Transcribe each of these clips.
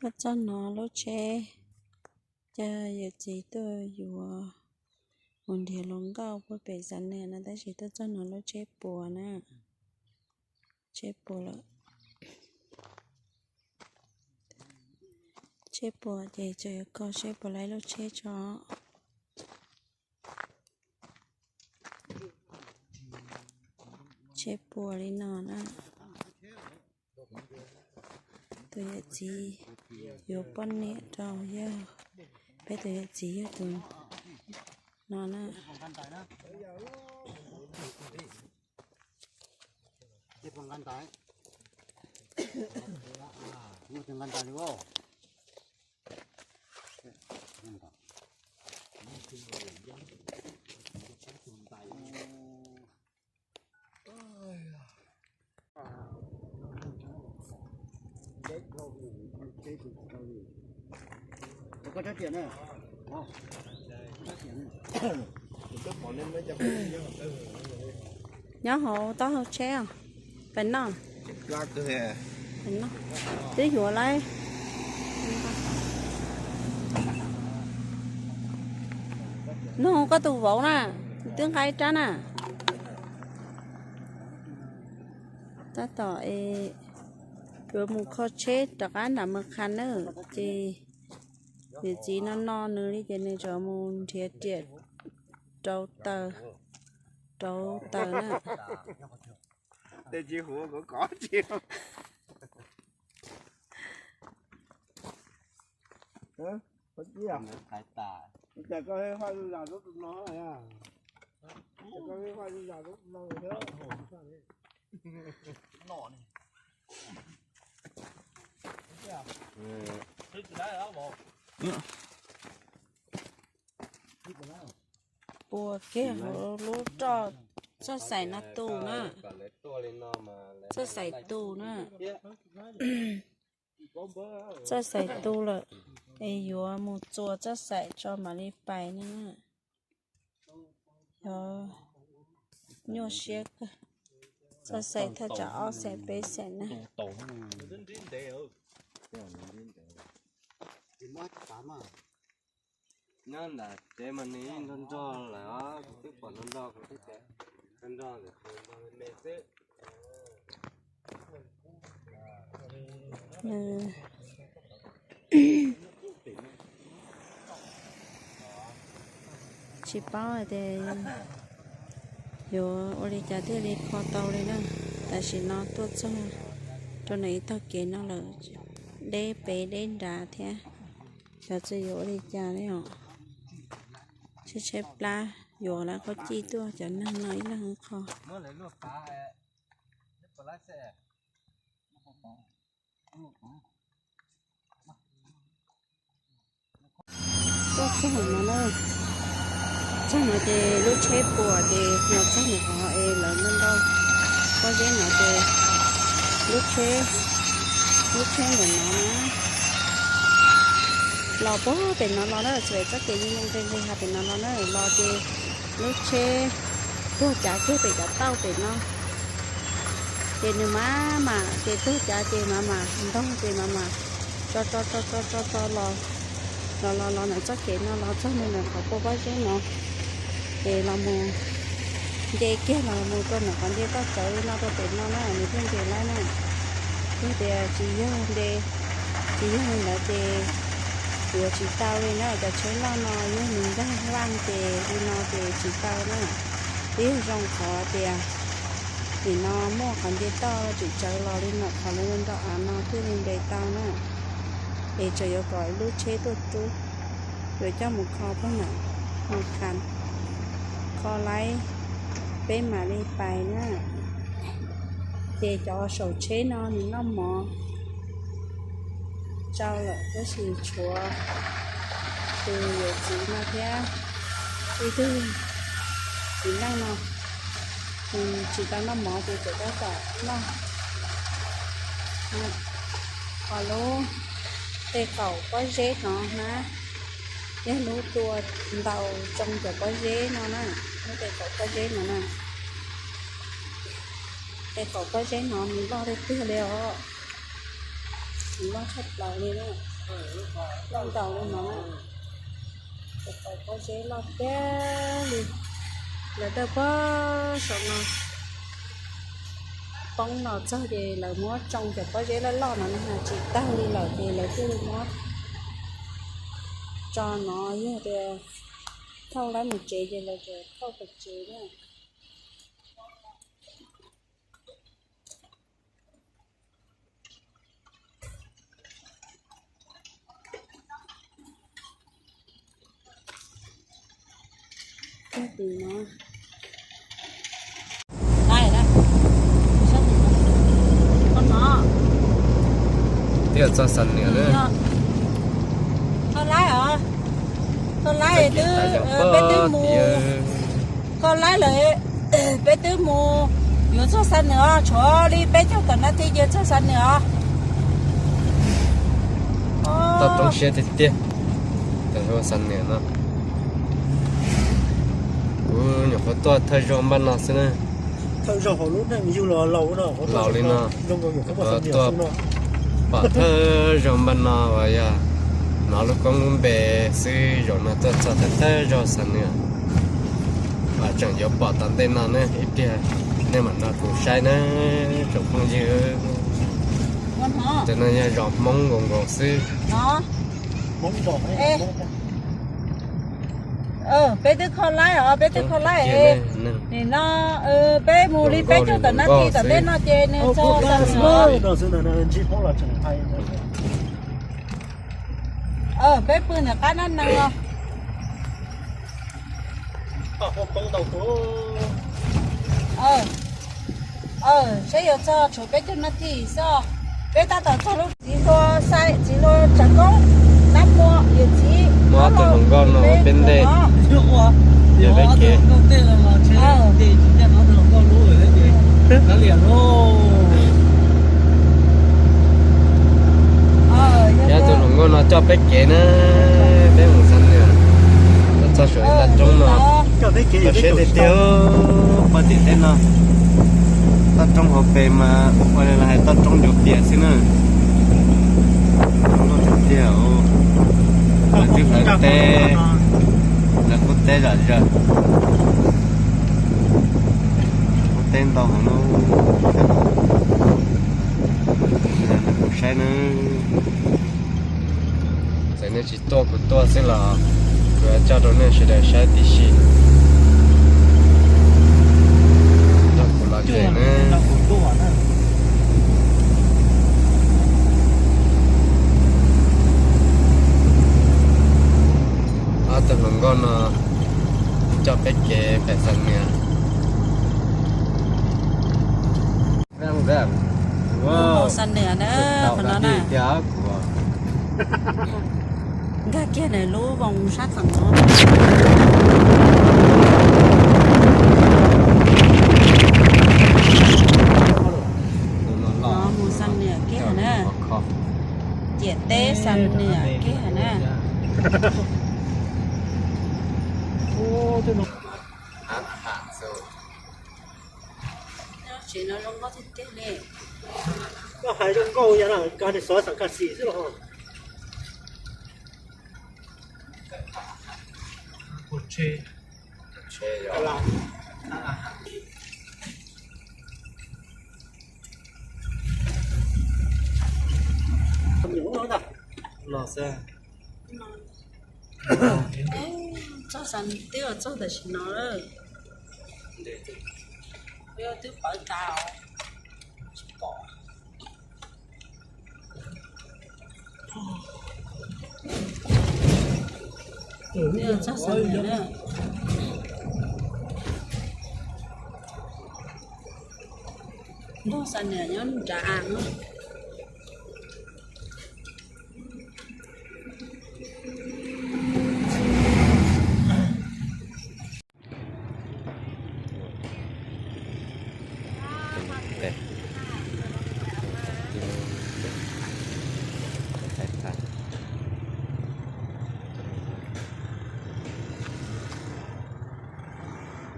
Tuaj txog no lub tsheb, cov yawm txiv tuaj yuav mus nrhiav hluas nkauj puag pem Xav Nas no, tab sis tuaj txog no lub tsheb puas na, tsheb puas lawm. Tsheb puas ces tseem yuav kho seb puas laib lub tsheb tso. Tsheb puas li no na. Tus yawm txiv yuav poj niam rau yog, peb tus yawm txiv yog tus no na. Nyob hauv taub hau tsheb os. Pem no. Pem no. Twb yuav lawm. Nug koj tus vauv na, twb nqa ib rab na. Tab tom es yuav mus kho tsheb rov qab nram Mws Qhas na, ces niam txiv no no nws li ces nws tseem mus nrhiav riam rauv taws, rauv taws na. Tej tsis huv kuv kov tsis. Puas kiag hauv lub roj txoj xaim no tu na. Txoj xaim tu na. Txoj xaim tu lawm, es yuav mus txua txoj xaim tso mam li pais na. Yog nyuaj siab kawg. Txoj xaim thaj tsam ob xees peb xees na. Nyob nram tsev mas nws nrog nrog lawm os, kuv twb pom nrog nrog kuv thiab ces nrog nrog ntawm tus nrog me me xwb. Nws tsis paub hais tias yuav ua li cas thiaj li kho tau li na. Tam sim no tuaj txog rau nram ib tog kev no lawm, deb pem deb nrad thiab. Xyov txawm yuav ua li cas li os. Tshaib tshaib plab, yuav lawv qhob cij tuaj cov neeg no ib leeg ib qho. Tuaj txog no na, txog no ces lub tsheb puas ces los txog ntawm qhov es lawv nrog nrog pob zeb no ces lub tsheb, lub tsheb ntawm no na, los puag pem no los na, txhua txoj kev yeej yeej nqis nqis hais pem no los na, los ces lub tsheb tuag cav kiag pem cov tauj pem no. Ces nws mam mam ces tuag cav ces mam mam ntog ces mam mam tso tso tso tso tso tso los, los los los ntawm txoj kev no los txog ntawm qhov puag pob zeb no. Ces los mus nce kiag los mus rau ntawm qhov nce toj tsawv no rau pem no na, nws thiaj nce lawm na. Yog tias tsis yog nce, tsis yog li ntawd ces yuav tsis tau li na. Cov tsheb loj no yog nws ncaj vaj ces li no ces tsis tau na. Twb yog zoo qhov tias nim no muaj qhov nce toj tseem tsawv los li ntawm qhov lawv nrog av no thiaj li nce tau na. Es tseem yuav kom lub tsheb tuaj rub, yuav coj mus kho puag nram Mws Qhas, kho laib peb mam li pais na. Ces cov saum tsheb no nws noj mov tsau lawm tab sis tshuav tus yawm txiv no thiab ib tug txiv neej no, nws tsis tau noj mov ces tseem tab tom noj. Ho lub tej qaum pob zeb no na, yog lub tua ntau tsoo cov pob zeb no na, lub tej qaum pob zeb no na. Tej qaum pob zeb no nws loj tiag tiag li os, nws loj tshaj plaws li na. Loj ntaus li no, cov pob zeb loj tiag li. Lawv dawj puag saum no poob los txog ces lawv muab tsoo cov pob zeb loj loj no na, tsis tag li lawm ces lawv thiaj li muab tso no. Yog tias thauj lawv mus tsev ces lawv tsuas thauj pem tsev na. Twb txog Xam Nwm lawm. Koj laib os, koj laib twb, peb twb mus, koj laib lawm, peb twb mus yuav txog Xam Nwm os, tshuav li peb caug tom nab thib yuav txog Xam Nwm os. Toj roob siab tiag tiag, tam sim Xam Nwm no. Kuv nyuam qhuav tuaj thawj zaug npaj no xwb na. Laus li no, tuaj pom thawj zaug npaj no uas yog hnov lub koob lub npe xwb, zaum no tuaj txog thawj thawj zaug Xam Nwm. Tseem yuav pom tom ntej no ne, ib pliag nej mam nrog kuv saib na tsoom phooj ywg. Tam no yog zos Hmoob nkaus nkaus xwb. Peb twb kho laib os, peb twb kho laib. Nim no peb mus li peb caug tom nab thib tom ntej no ces nws txog Xam Nwm. Peb pw ntawm qab nab nees os. Saib yuav txog tshuav peb caug nab thib xwb. Peb tab tom txog lub txiv hlua, txiv hlua tshav koob, nab mua yawm txiv. Muab ob tug hluas nkauj no ua peb ntej, peb kev. Yog tus hluas nkauj no coj peb kev na, peb mus Xam Nwm. Tuaj txog saum ib toj roob no, kho siab tiag tiag, poj tim teb no. Toj roob hauv pes mas ua li los hais toj roob ncuav pias xwb na. Loj tiag tiag, lawv twb hlawv teb, lawv qub teb zom zaws. Qub teb ntau heev no. Saib na. Txawm nej tsis tuaj kuv tuaj xwb los kuv yuav coj rau nej sawv daws saib tib si. Nrog kuv los ces ne. Ob tug hluas nkauj no coj peb kev pem Xam Nwm. Mus Xam Nwm na, qhov no na. Nkag kiag ntawm lub voos sab tom no. Mus Xam Nwm kiag na. Ciam teb Xam Nwm kiag na. Tsev no zoo nkauj tiag tiag li. Koj hais zoo nkauj yog koj xov xam kas xim xwb los. Los xwb. Txog xav twb txog tam sim no lawm. Twb pawv tas os. Tsis pom. Twb txog xav na. Nrog xav niam nyob nrad no.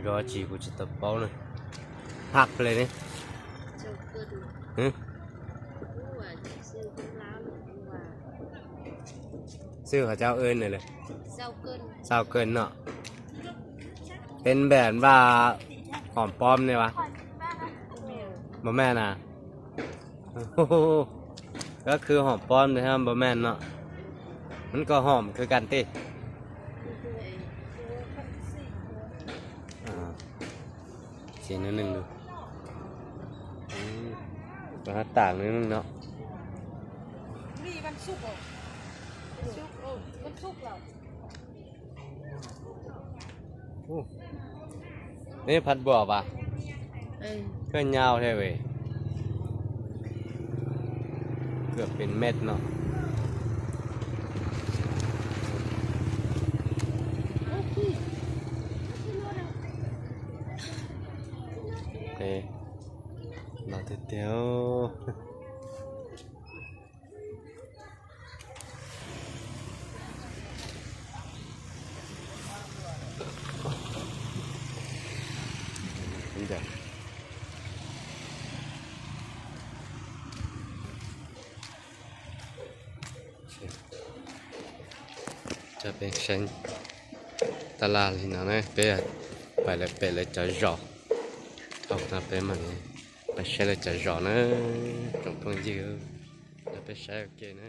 Zov tsis, kuv tsis tau paub na. Haj ple ne. Hwm. Xwb qhov cau ưn nws lawm. Sau kơn no. Tên bản và hỏng pom này mà. Bò men à? Có khư hỏng pom này ha, bò men no. Vẫn có hỏng khư canh ti. Ces nws neeg, có tảng nws neeg no. Neb phaj npua vas, koj nyau thiab es, koj pem met no. Los tiag tiag. Coj peb saib tab laj li no na, peb pais lawv pem lawv cov zos. Thaum no peb mam li pais saib lawv cov zos na, tsoom phooj ywg, coj peb saib ua ke na.